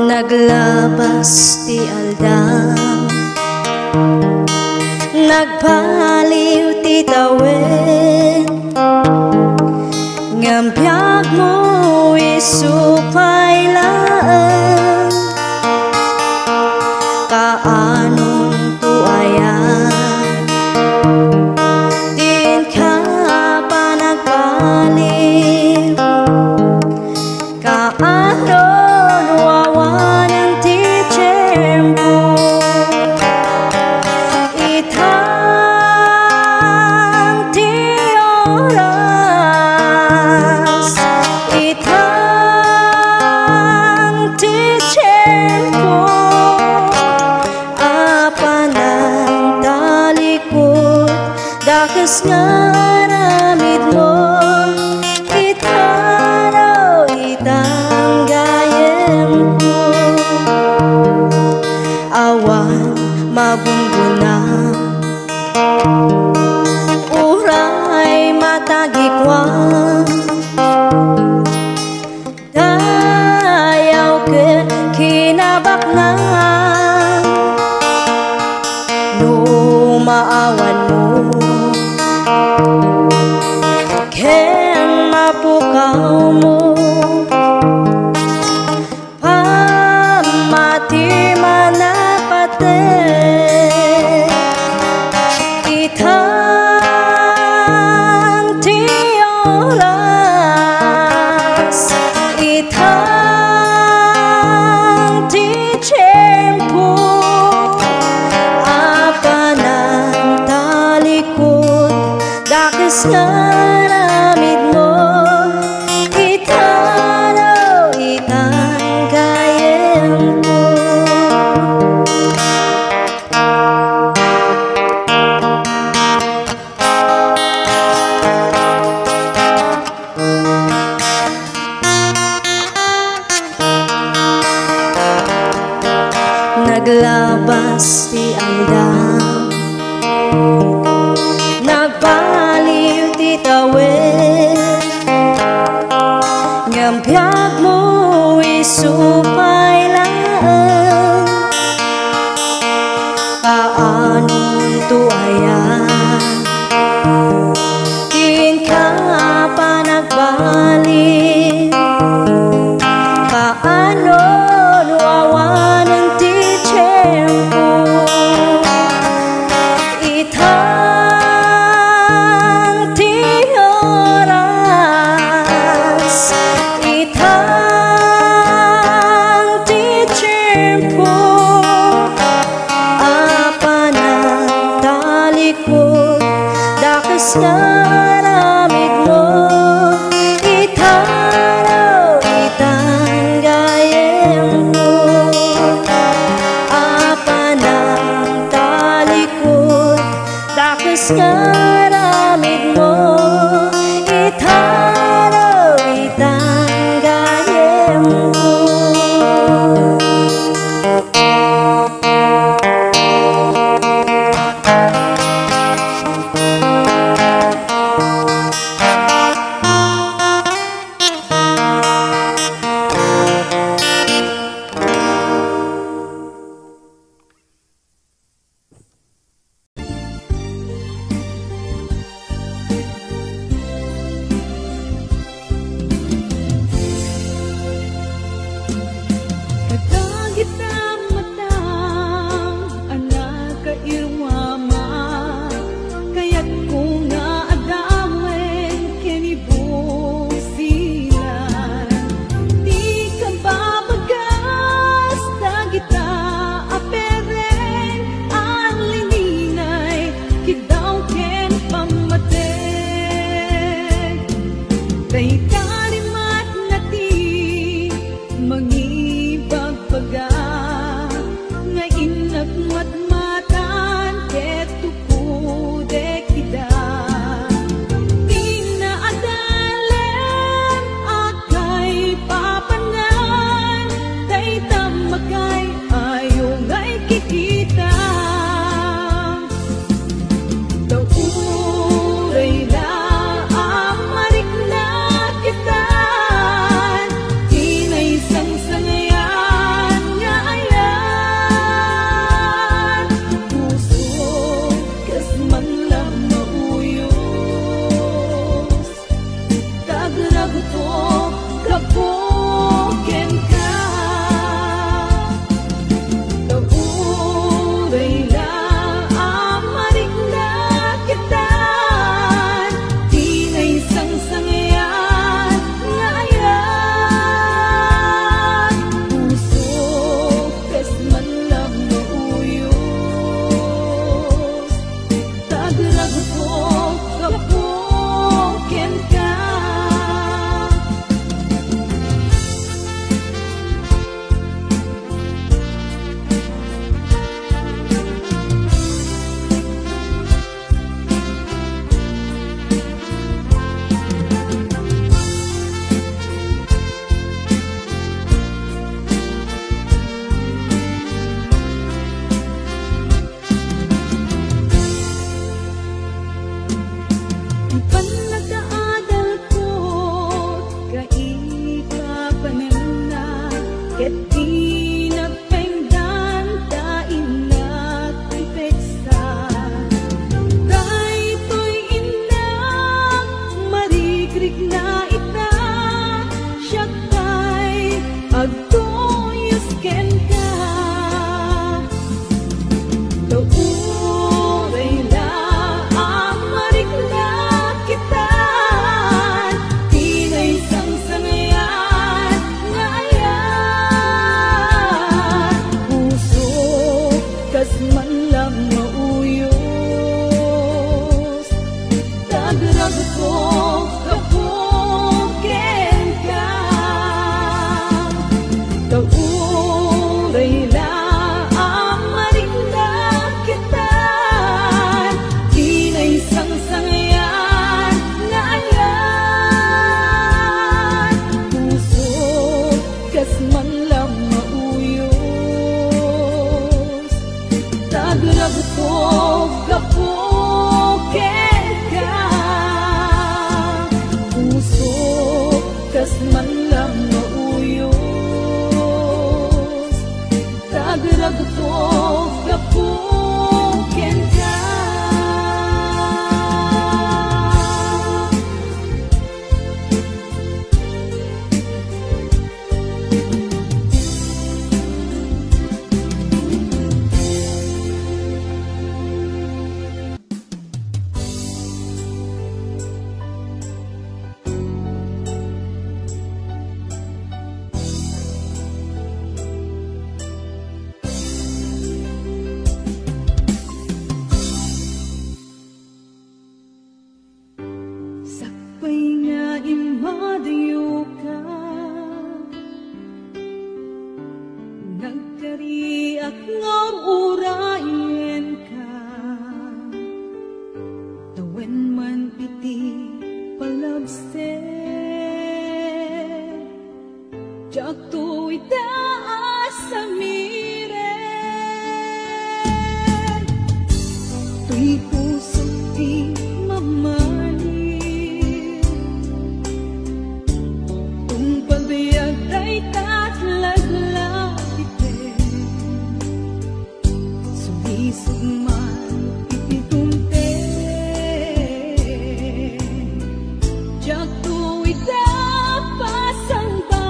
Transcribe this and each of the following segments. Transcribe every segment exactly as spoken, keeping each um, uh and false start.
Naglabas ti aldaw, nagbaliw ti tawen, ngem biagmo isu pay laeng. Kaanonto aya ti inka panagbaliw? Kaano no awanen ti tiempo? Itang ti oras, itang ti tiempo, a panagtalikod dakes nga aramidmo, itaro itang gayemko. Awan magunggona, uray matagikuan. Dayaw ket kinabaknang no maawanmo ken mapukawmo. Pammati man a pateg, itang ti oras, itang ti tiempo, a panagtalikod dakes nga aramidmo, itaro itang gayemko. Naglabas ti aldaw, nagbaliw ti tawen, ngem biagmo isu pay laeng. Kaanonto aya ti inka panagbaliw? Kaano no awanen ti tiempo? Itang ti oras, itang man lang nga uyos, tagragto gapu kenka. Sakbay nga immadayoka, nagkariak nga urayenka, tawen man iti palabser. Diakto ita a samiren. Toy pusok ti mamali. Tungpal biag dayta ti laglagipem. Sulisog man iti tungpal. Diakto ita pasangbayen.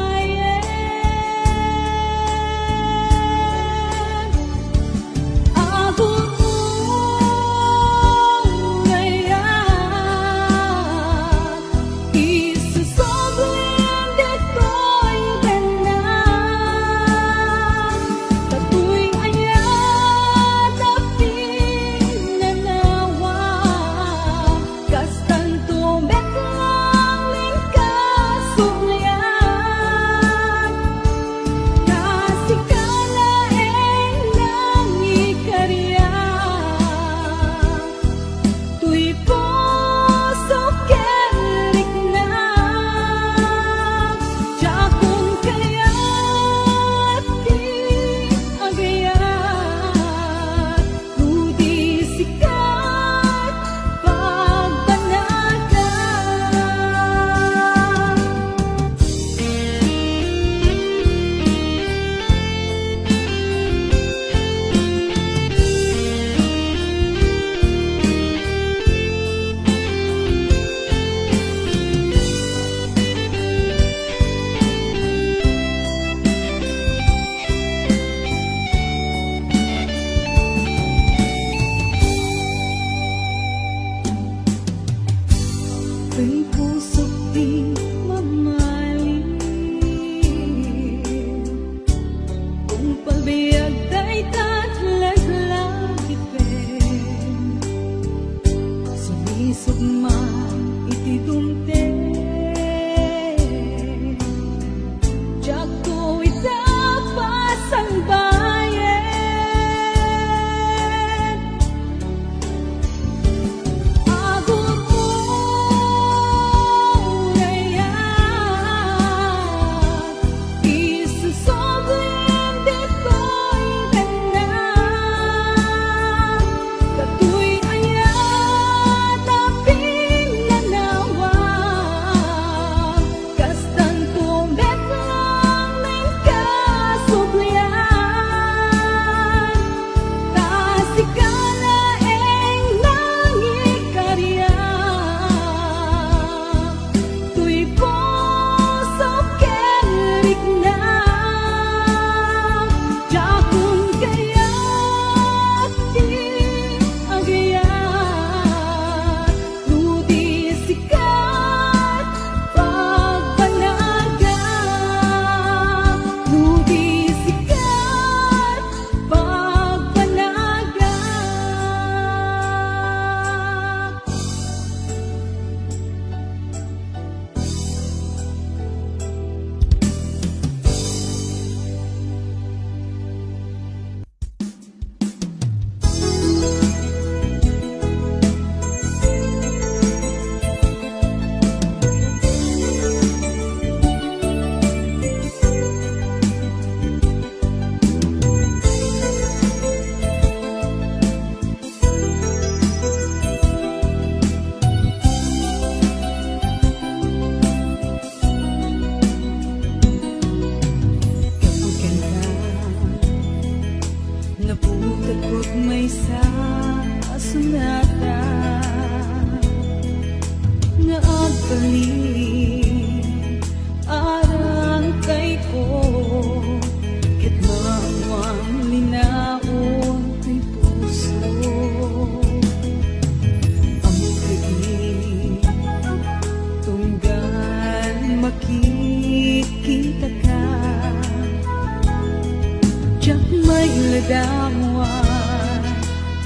Damua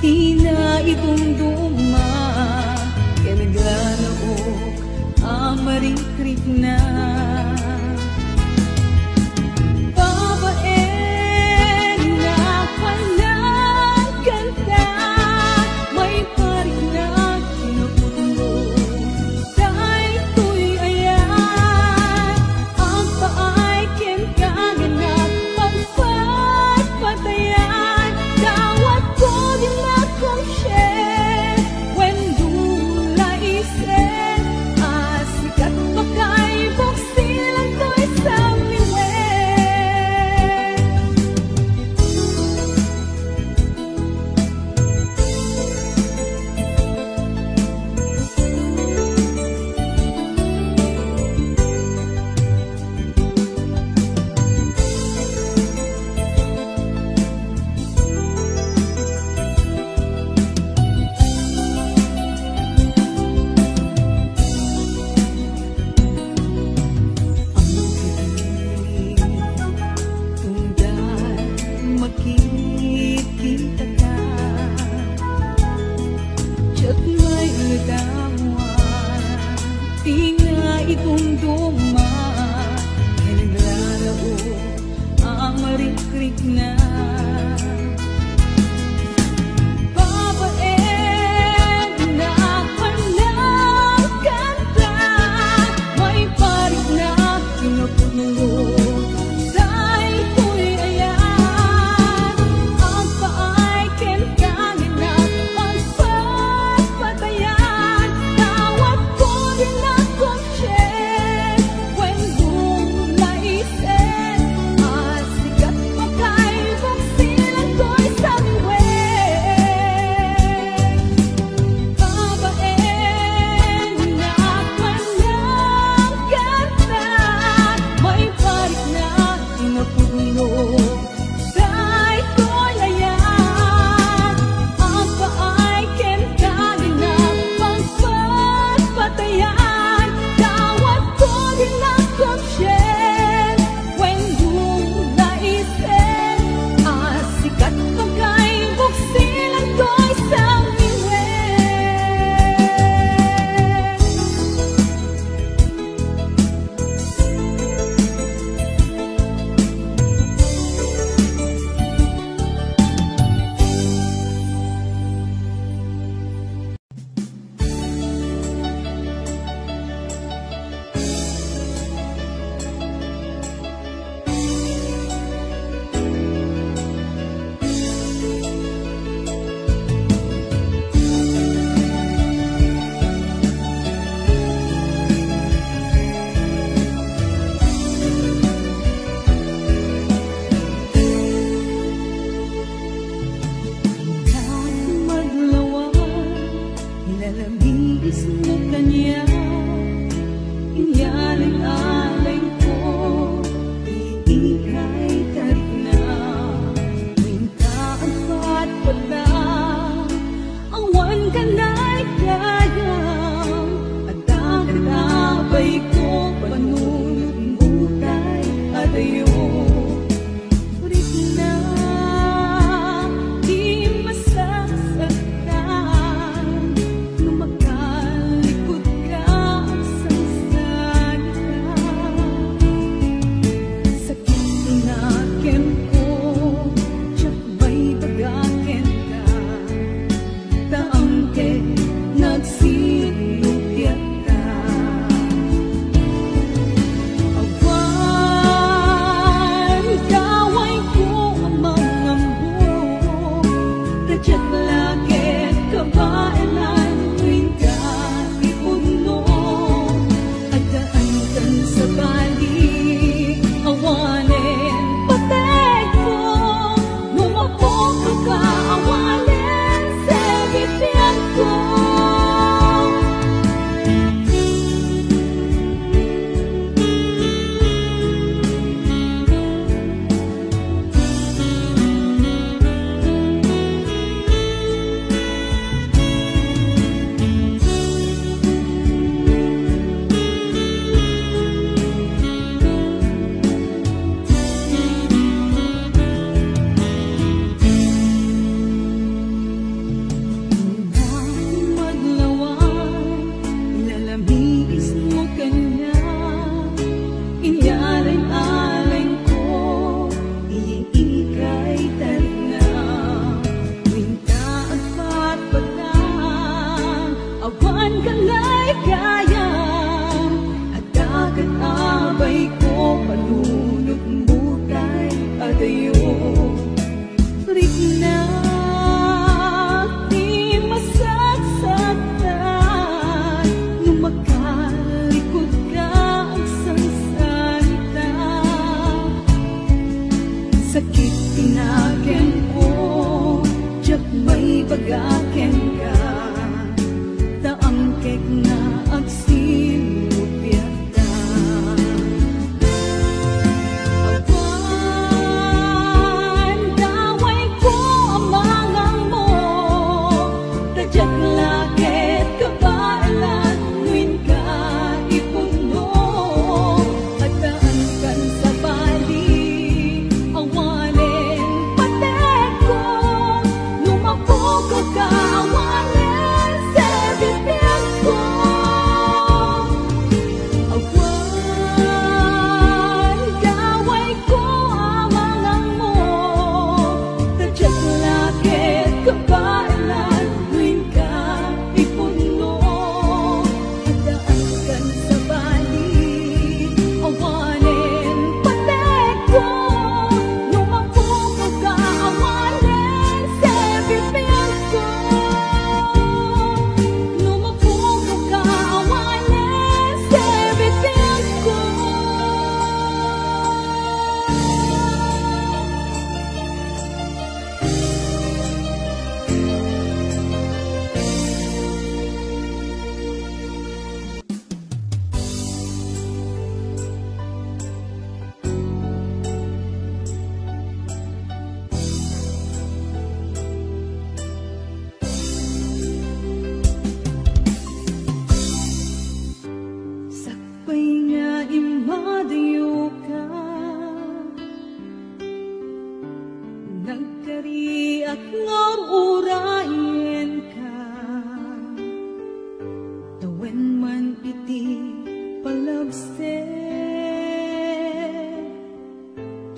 ti naidumduma ken naganaok a marikrikna. Babaen, napanan kanta, maiparik na kinapudno. Daytoy aya, agpaay ken kaganak, pagpatpatayan, dawatko di makongse, wen dula isen, a sikat pakaibo.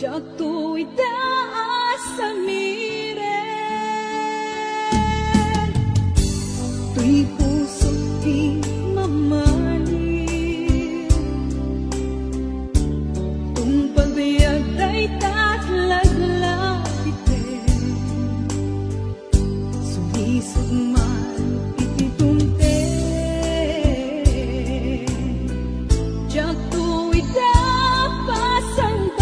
Diakto ida a samiren, toy pusok ti mamani. Tungpal biag dayta laglagiten, sulisog man iti tunten. Diakto ida pasangbayen.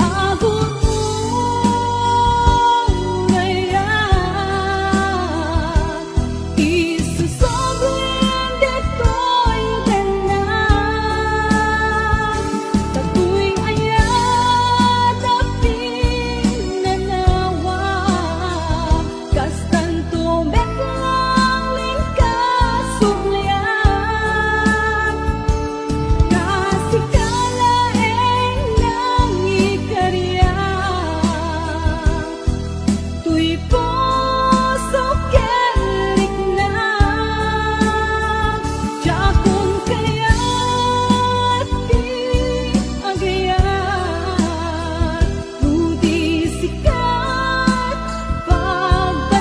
Agururayak, isusobren detoy tennak. Dagtoy ayat a pinanawa, kastanto met langling kasublian. Ta sika laeng nangikariak, toy pusok ken riknak. Diakon kayat ti agayat, no di sika pagbanagan.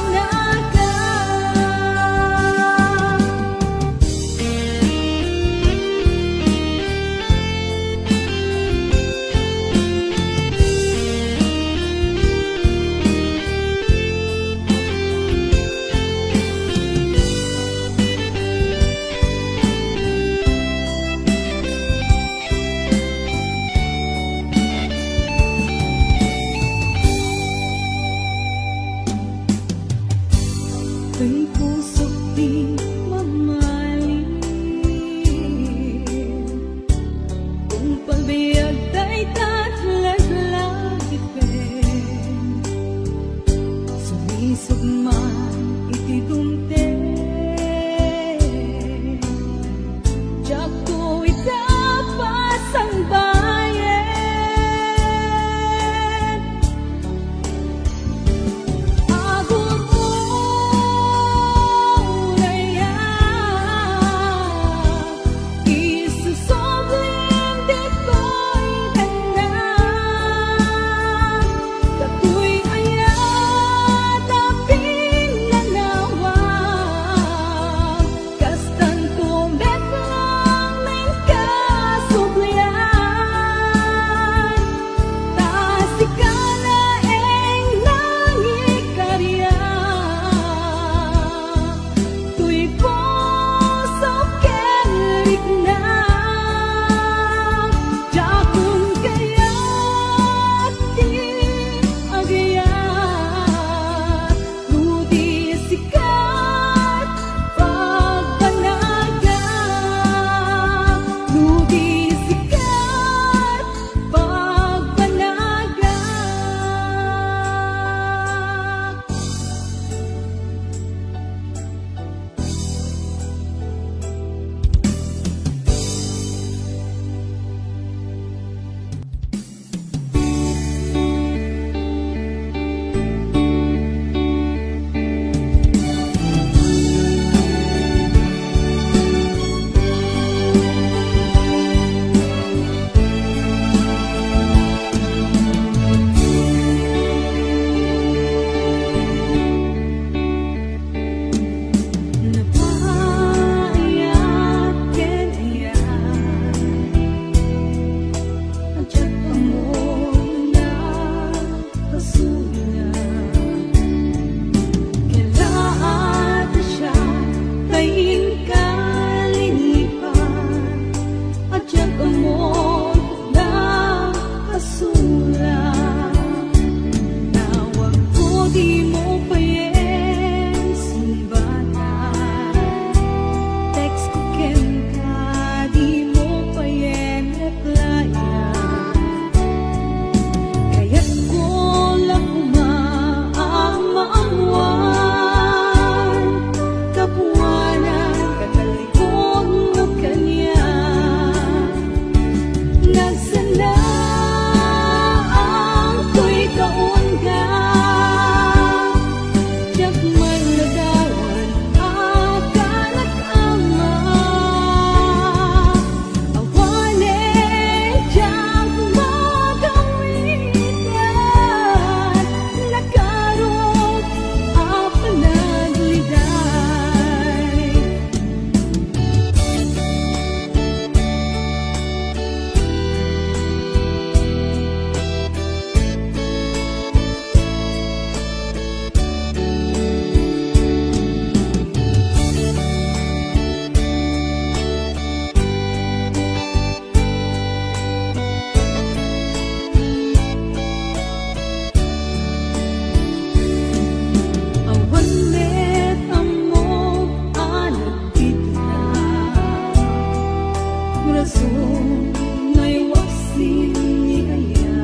Sumay waksin ni kaya.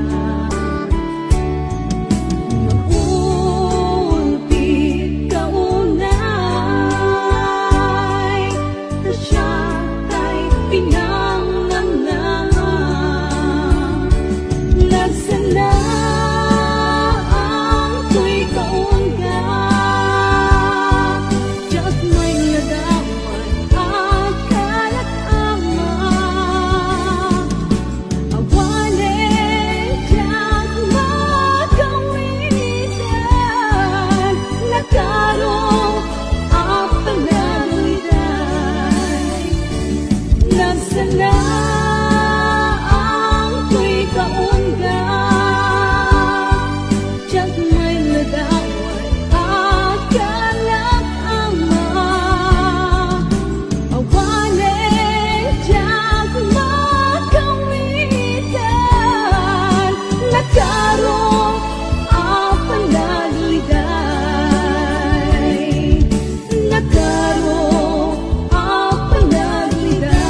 Maulpit ka unay, ta siya tay pinangnangnang. Nagsana ang tuy kaungga. Diak met ladawan a kalak ama. Awanen diak makawitan, nakaro a panagayday. Nagsana ang tuy kaungga. Diak met ladawan a kalak ama. Awanen diak makawitan, nakaro a panagayday. Nakaro a panagayday.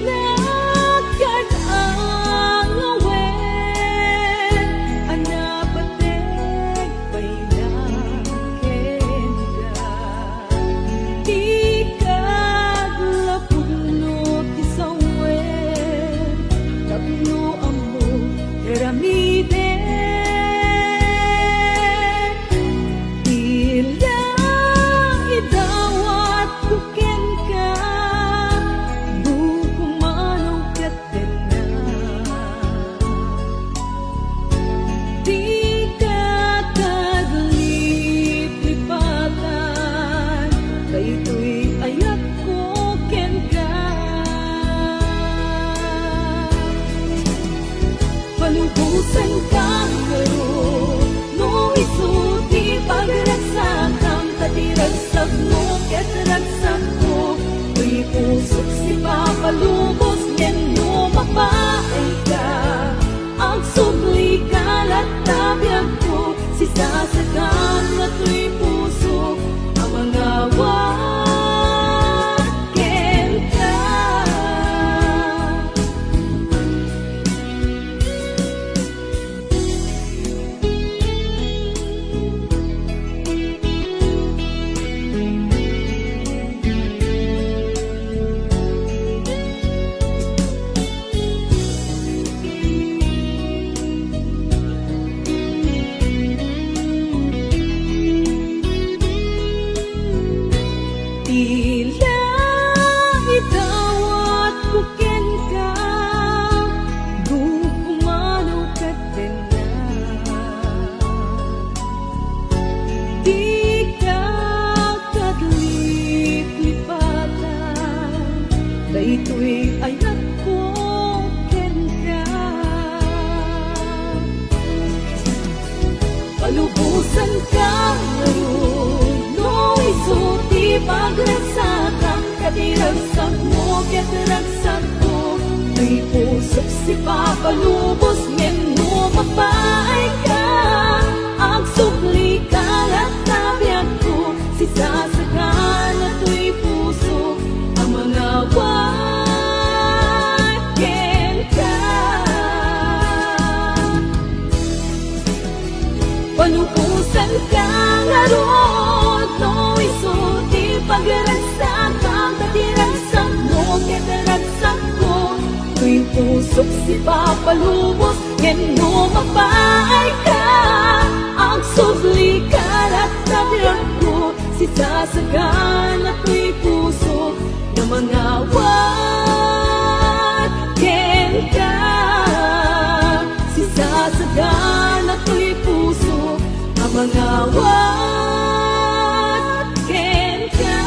Dinakad ang awen a napateg pay la kenka. Dika aglapud no ti sawen tapno ammo ti aramidek. Ila idawatko kenka, no pumanaw ket Dika tagliplipatan, daytoy ayatko kenka. Palubosanka ngarud, no isu ti pagragsakam, ta ti ragsakmo ket ragsakko. Ti pusok sipapalubos, ngem no mapaayka, agsublika latta biagko. Sisasakan nga toy pusok a mangawat kenka. Ti la idawatko kenka, no pumanaw ket denna. Dika tagliplipatan, daytoy ayatko kenka. Palubosanka ngarud, no isu ti pagragsakam, ta ti ragsakmo ket ragsakko. Ti pusok sipapalubos, ngem no mapaayka, agsublika latta biagko. Sisasakan nga toy pusok a mangawat kenka. Palubosanka ngarud, no isu ti pagragsakam, ta ti ragsakmo ket ragsakko. Toy pusok sipapalubos, ngem no mapaayka, agsublika latta biagko. Sisasakan nga toy pusok a mangawat kenka. Sisasakan nga toy pusok a mangawat kenka.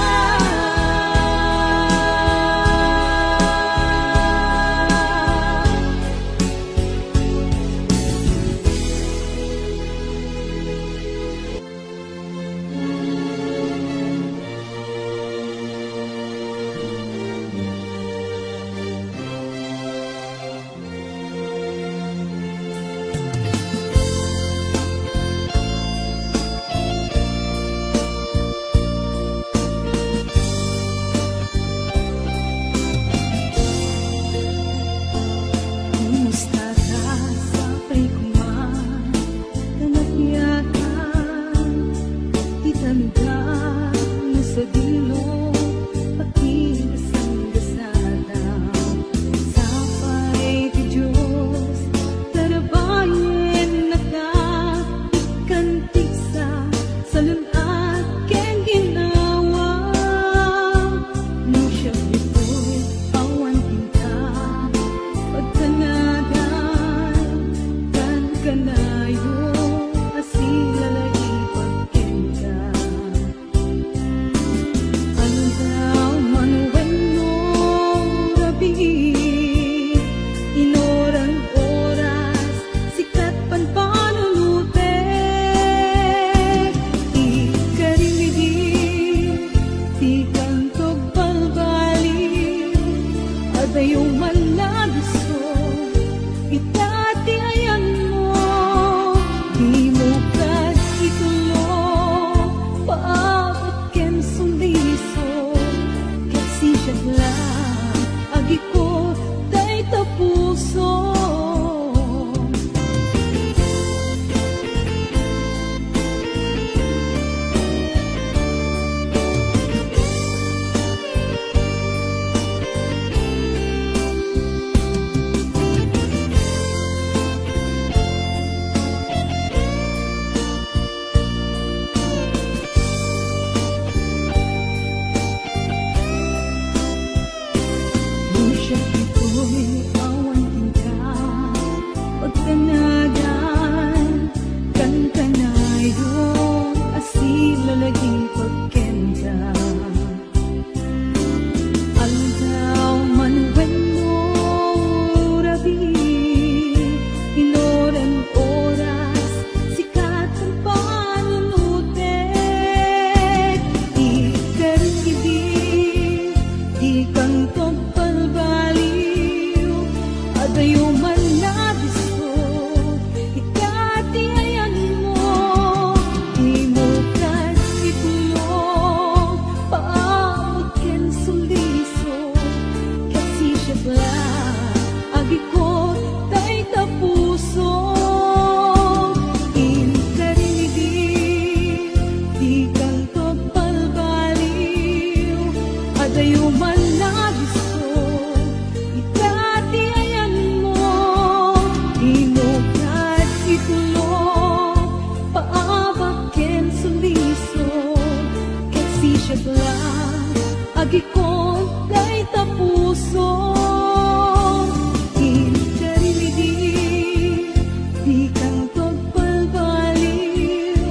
Kayo man nabisto, ita ti ayanmo, dimo kad itulok, paabak ken suliso, ket sisiak la, agikot dayta puso. Inkarimidi, dikanto agbalbaliw,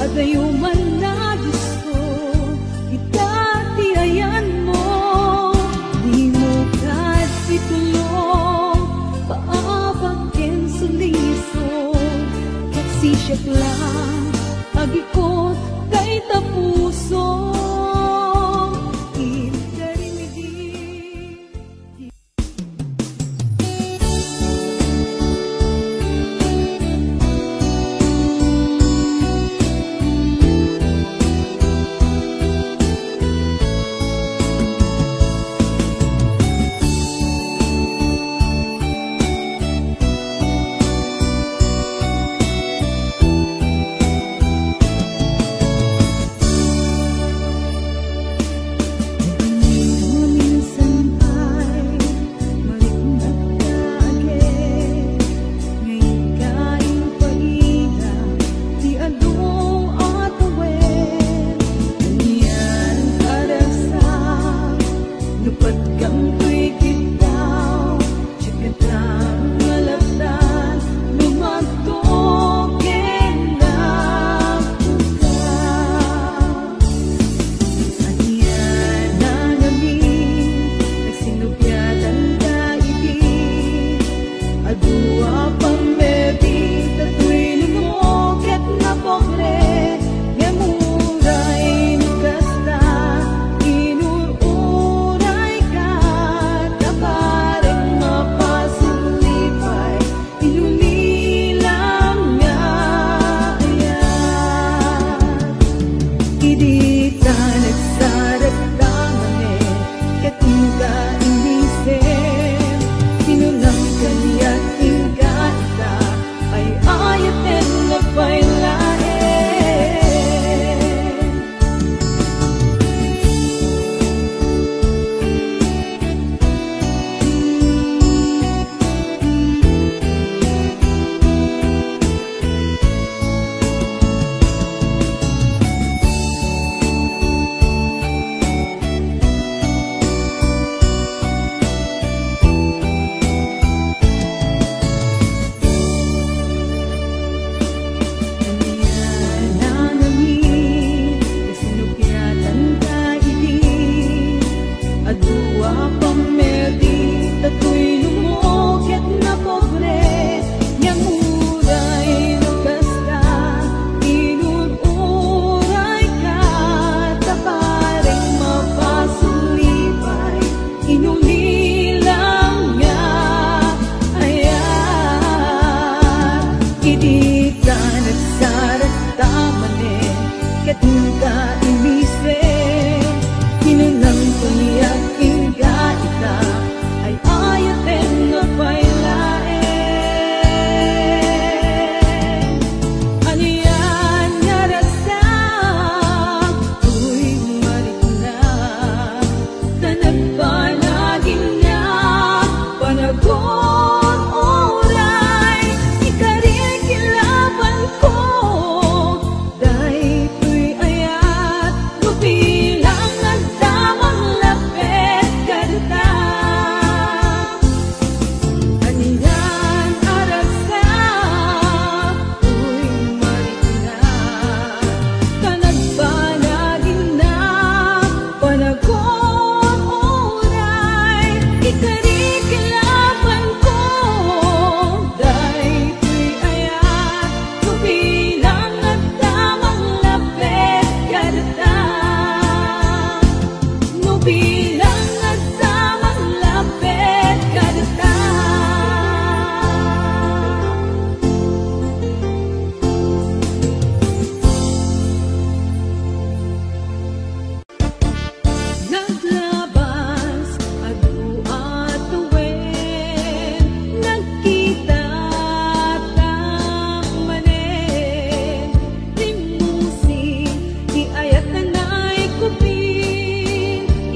adayo man nabisto, ita ti ayanmo, dimo kad itulok, paabak ken suliso, ket sisiak la, agikot dayta puso. In-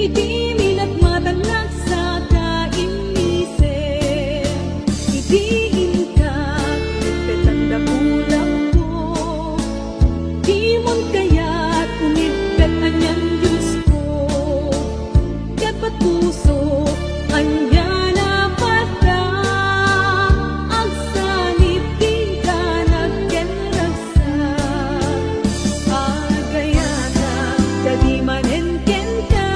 Iti minatmatan nga agsaka immisen, iti inka ket tanda kulangko, dimon kayat uneg ket anian Diosko, ket patpusok anian a pata, agsanib kenka nagkenragsak. Agayatak kadi manen kenka,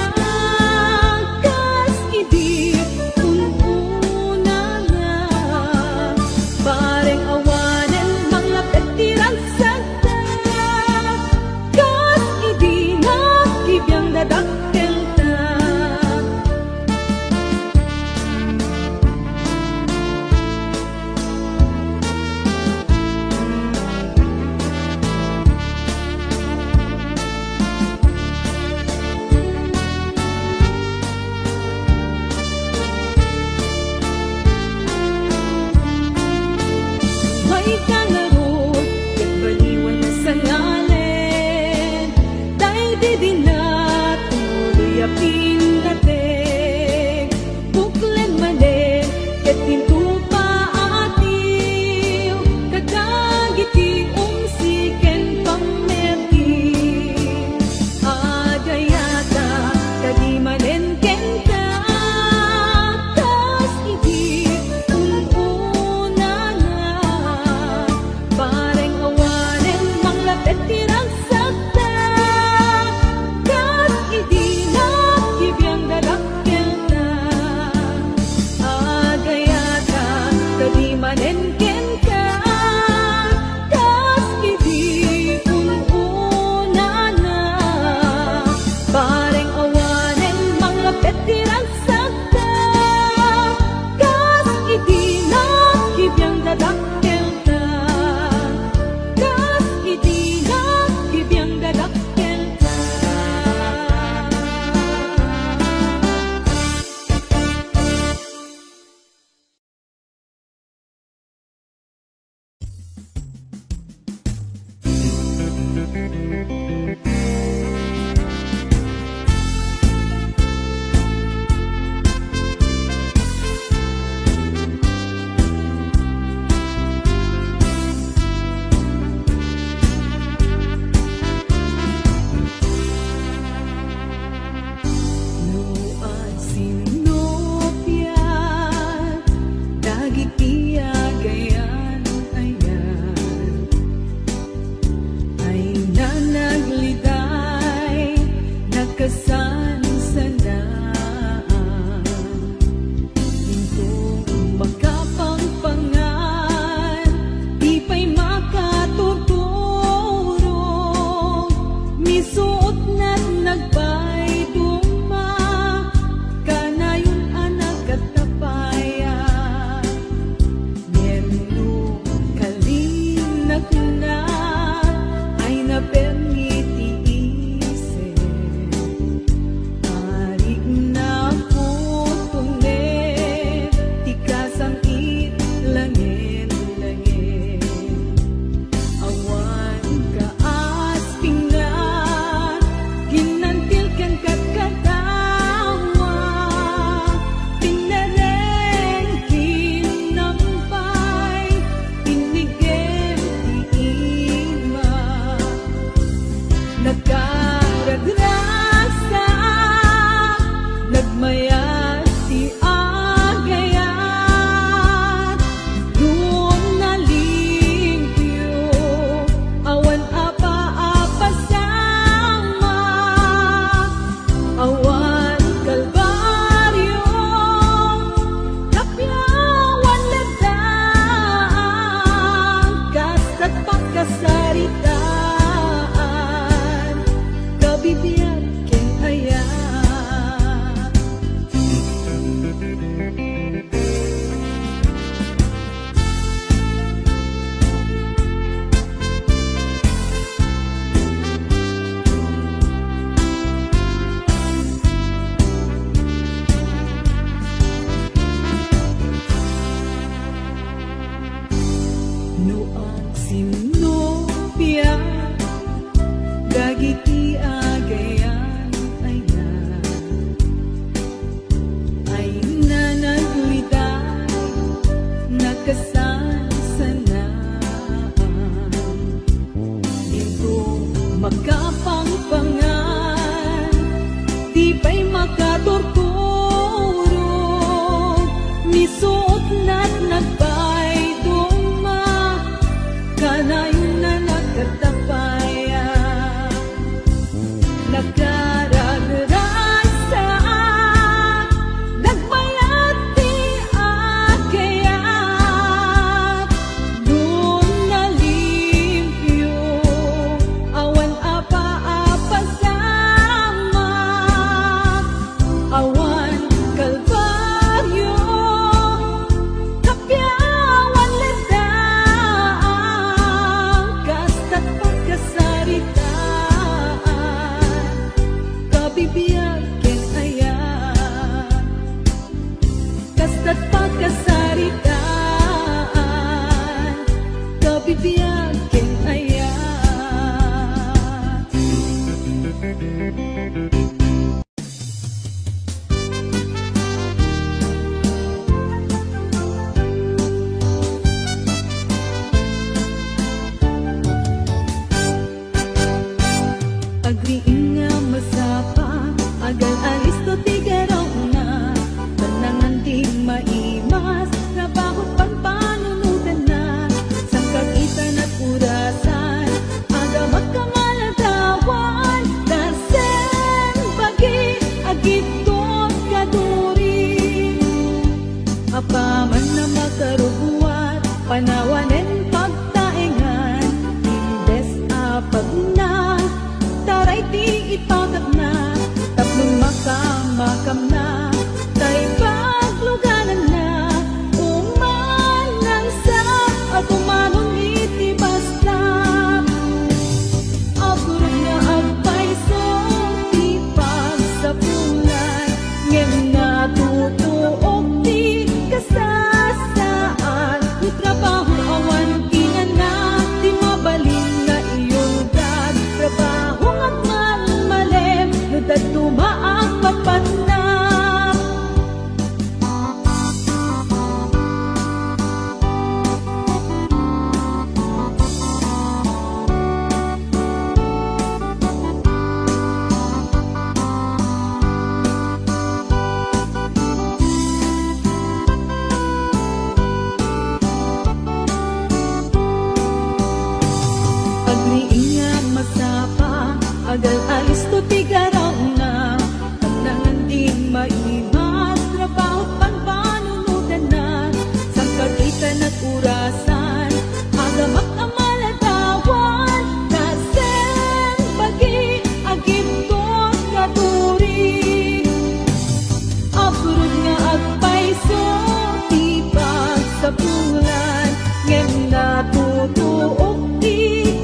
Tulan, ngem natutuok ti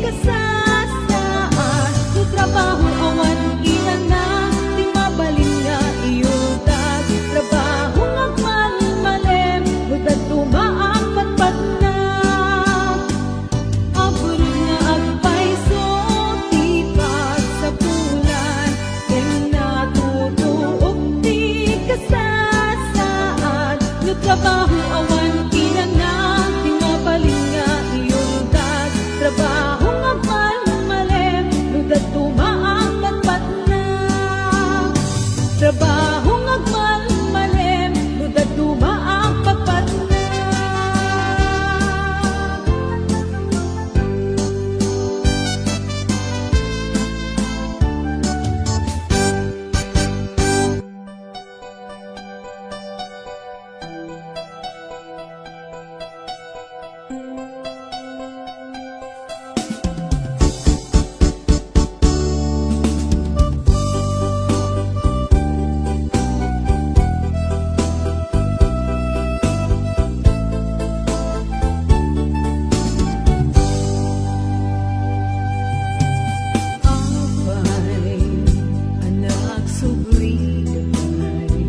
kasasaad. No trabaho awan inana, ti mabalin nga iultak. Trabaho nga agmalmalem, no dadduma a patpatna. Aburod nga agpayso ti pagsapulan, ken natutuok ti kasasaad. No trabaho awan inana, ti mabalin nga iultak. Trabaho nga agmalmalem, no dadduma a patpatna. Trabaho nga agmalmalem, no dadduma a patpatna. Apay, anak, subli, apay.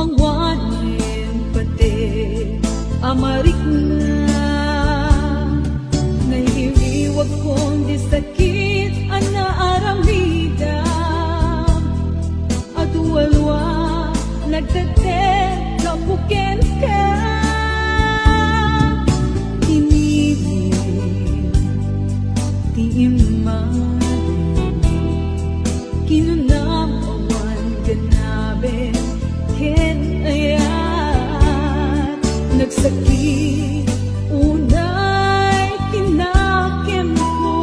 Awanen pati a marikna, nailiwagkon ti sakit a naaramidam. Adu a lua, nagtetek gapu kenka. Inibin ti immadu. Kinunam awan ganaben ken ayat. Nagsakit unay tinakemko,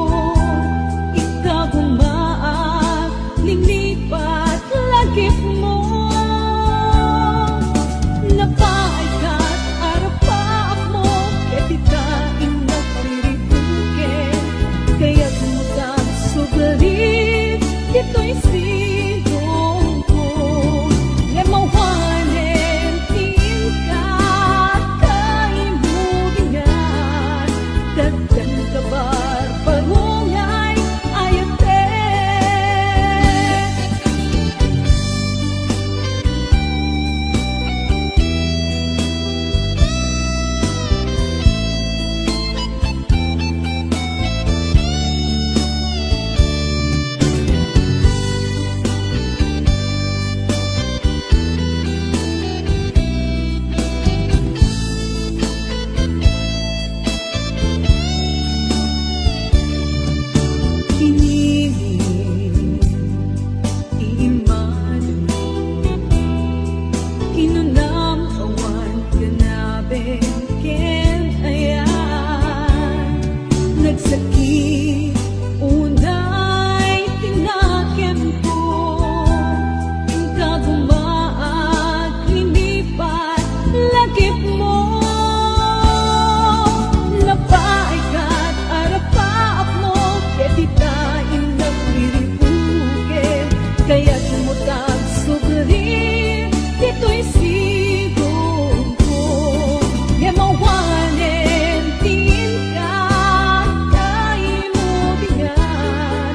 inka gumaak, linipat lagipmo. Napaaykat arapaapmo, ket ita innak riribuken, kayatmo ta subli ditoy sidongko. Ngem awanen ti inka kaimudingan, datdan kabarbarongay ayatek. Kinili ti immadu, kinunam awan ganaben ken ayan. Nagsakit unay tinakemko, inka gumaak, linipat lagipmo. Napaaykat arapaapmo, ket ita innak riribuken, kayatmo ta subli ditoy sidongko. Ngem awanen ti inka kaimudingan,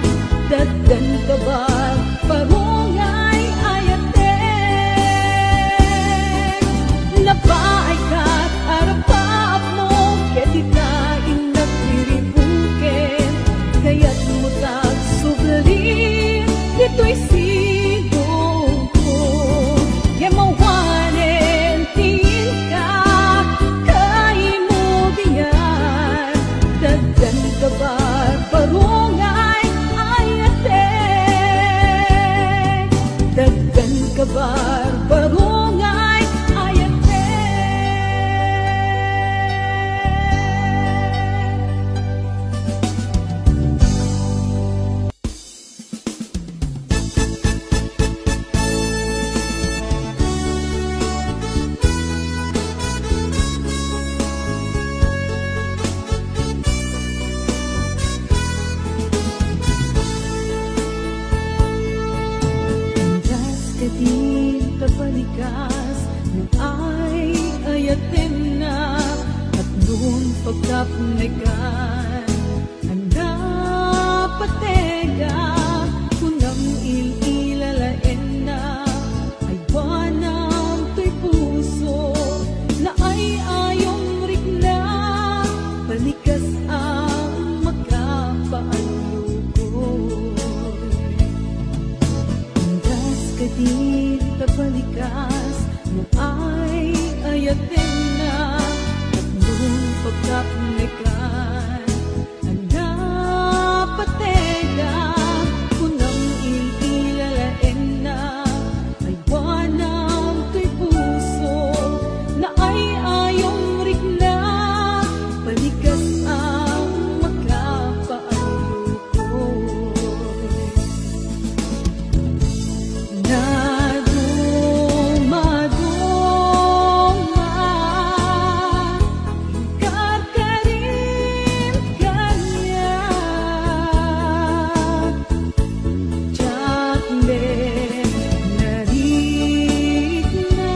datdan kabarbarongay ayatek. Napaaykat arapaapmo, ket ita innak riribuken, kayatmo ta subli ditoy sidongko. Ngem awanen ti inka kaimudingan, datdan kabarbarongay ayatek. Datdan kabarbarongay ayatek. Antas kadin kabalikas, no ay Ayatenna, tapno pagtapnekan, anda patega, kunam il-ila laenna, aywanam toy puso, naay-ayom rikna, panikas a makapaallukod. Indas kadin ta panikas, no ay-ayatenna, tapno pagtapnekan, anda patega, kunam il-ila laenna, aywanam toy puso, naay-ayom rikna, panikas a makapaallukod. Nadumaduma, karkarim kaniak, diak met narikna,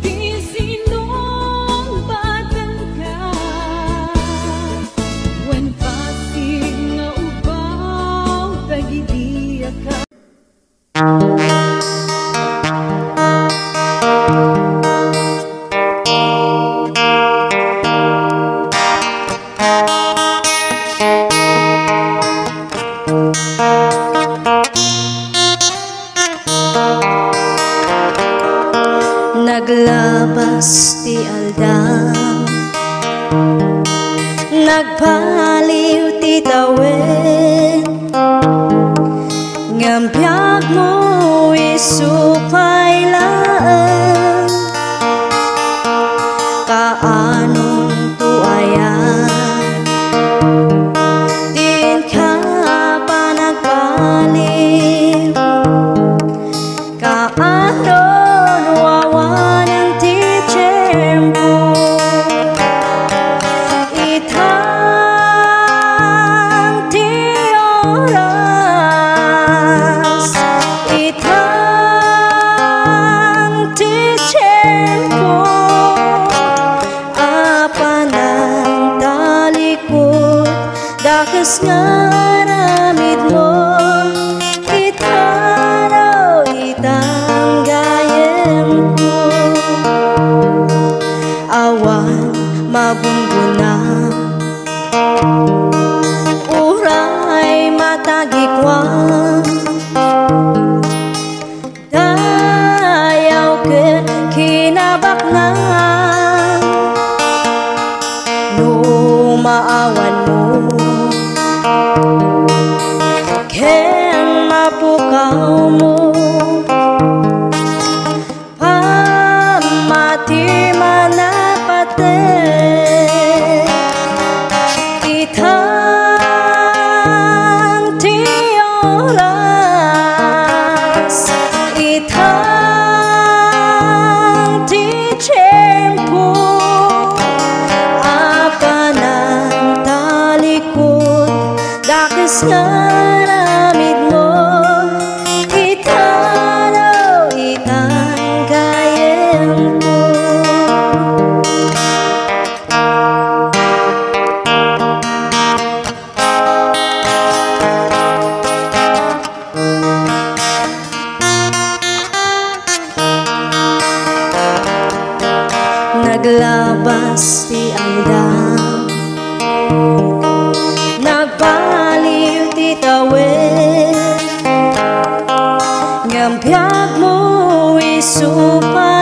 ti sinungbatanka, wen bassit nga ubaw dagiti aka- Naglabas ti aldaw, nagpaliw ti tawen, ngem biagmo isu pay laeng. Kaanonto aya ti inka panagpaliw? Kaano no awanen ti tiempo? Itan ti oras, itan ti tiempo, a panangtalikod, dakes nga aramidmo, itano itan gayemko. Awan magunggona, uray matagikuan, dayaw ket kinabaknang. No maawanmo ken mapukawmo, pammati man a pateg, itan ti oras, itan ti tiempo, a panangtalikod, dakes nga aramidmo, itano itan gayemko. Naglabas ti aldaw, nagpaliw ti tawen, ngem biagmo isu pay